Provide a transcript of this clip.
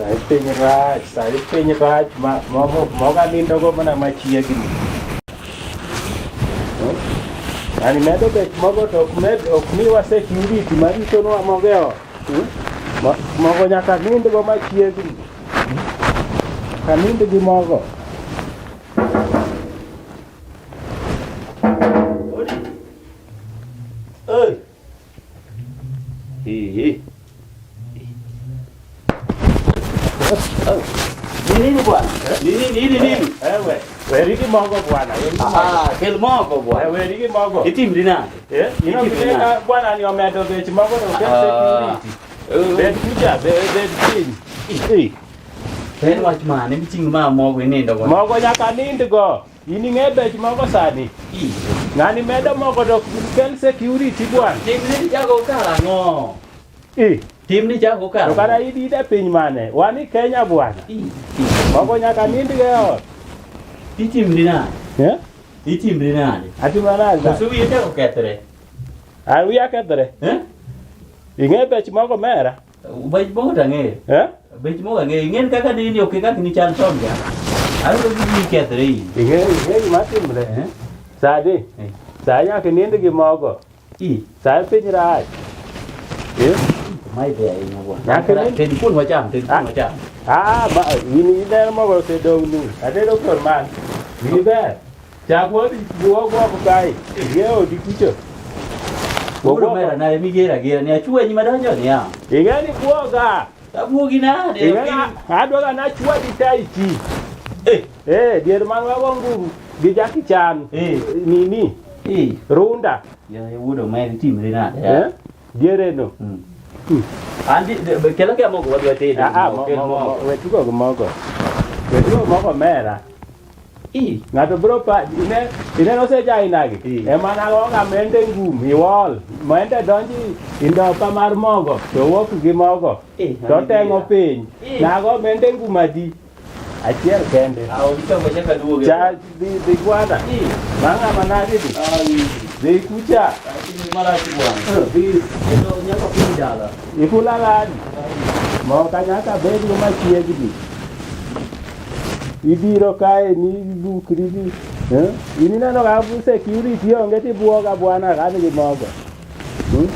Sani piny rach, sani piny rach ma mogo moga nindogo mana machiegni. Yani medo bech mogo to ok med ok miwa security maritonwa mogo e ot. Mogo nyaka nindgo machiegni. Nyaka nind gi mogo. Oi. Hii. Ni nini bwana? Ni nini hili nini? Ewe, weri gi mogo bwana, weri gi mogo. Ah, kel mogo bwana. Weri gi mogo. Itimri nade? Eh, ino Itimri bile nade? ka bwana ni omedo bech mogo to oket security. Bed kucha, bed piny. Eh, En wach mane miting'o ma mogo inindo go? Mogo nyaka nind go. In ing'e bech mogo sani. Ng'ani medo mogo to kel security bwana. Timni chako karang'o? Eh, Timni chako to kara karang'o? idide piny mane? Wan i Kenya bwana. Ih, Mogo nyaka nind go e ot. Itimri nade? Eh? Itimri nade? Atimo nade? Koso wiye chako kethre? Ah, wiya kethre. Eh? Ing'e bech mogo mera? Bech mogo to ang'eyo. Eh? Bech mogo ang'eyo. Ing'en kaka nini ok kaka nichal chon cha. Ayudo gi wiyi kethre in. Ing'e gima timre? Eh? Sani, Eh. sani nyaka inind gi mogo. I. Sani piny rach. Eh? Mae ber ahinya bwana. Nyaka ni- Ted kuon wacham, ted kuon wacham. Ah, ma, in ineno mogo osedong' nu. Atedo kuon man. Wiyi ber. Chak wadhi wagwoko kae. Idhi e odi kucho. Wuod omera nade migero agera ni achwenyi madonjo niya. Ing'e ni bwoga. Abuogi nade? Ing'e ni adwaga nachwadi tai chi. Eh. Eh, dier man wago nguru gi Jackie Chan. Eh. Nini? Eh. Runda. Ya wuod omera itimri nade? Eh? Diere no. Andi kelo kia mogo wadwa tedo. Ah, ah, Kel mogo. we tugo gi mogo. We tugo gi mogo mera. I. Ng'ato biro pa ine ineno osejainagi. Eh. Ema nago mende ngum iwol. Mende donji indopa mar mogo to wuok gi mogo. Eh, To teng'o piny. Eh. Nago mende ngum adi? Achiel kende. Ah, obichako chaka duoge. Cha dhi dhi bwana. Eh. Mang'ama nadi dhi. Ah, winji. Dhi kucha. Atimo marach bwana. Dhi Kendo nyaka piny dala. ifulalani. Moka nyaka bed go machiegni. Ibiro kae ni ibukri gi. Eh? In ineno ka security onge tibuoga bwana ka nigi mogo. Hmm?